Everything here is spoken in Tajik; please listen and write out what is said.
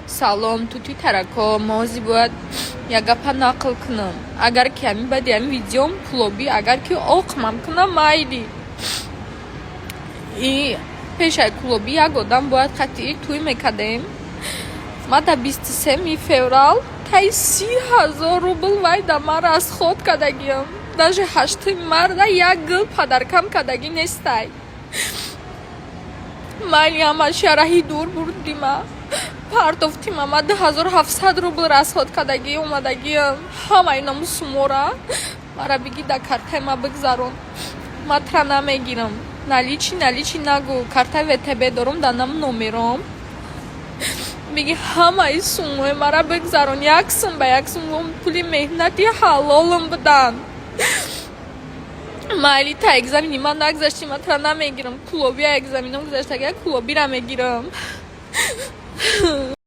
Салом, тути тарако. Мози бояд як гапа нақл кунам. Агар ки ҳамин баъди ҳамин видеом пулобӣ, агар ки оқмам кунам, майли. И пешаи кулобӣ як одам бояд қатъӣ тӯй мекардем. Ма да 23-ми феврал таи 30 000 рубл вай да ман расход кардагиам. Даже 8-уми марта як гул подаркам кардагӣ нестай. Майли, ҳамаша раҳи дур бурдима, партофтима. Ма 2700 рубл расход кардагӣ омадагиам. Ҳамаи наму сумора мара биги, да картаи ма бигзарон. Ма тра намегирам. Наличный, наличный нагӯ. Картаи ВТБ дорум, да нам номером биги, ҳамаи суммои мара бигзарон, як сум ба як сум, пули меҳнати ҳалолам будан. Майли, та экзамени ман нагзашти, ман тра намегирам. Кулобия экзаменом гузаштага, кулобира мегирам.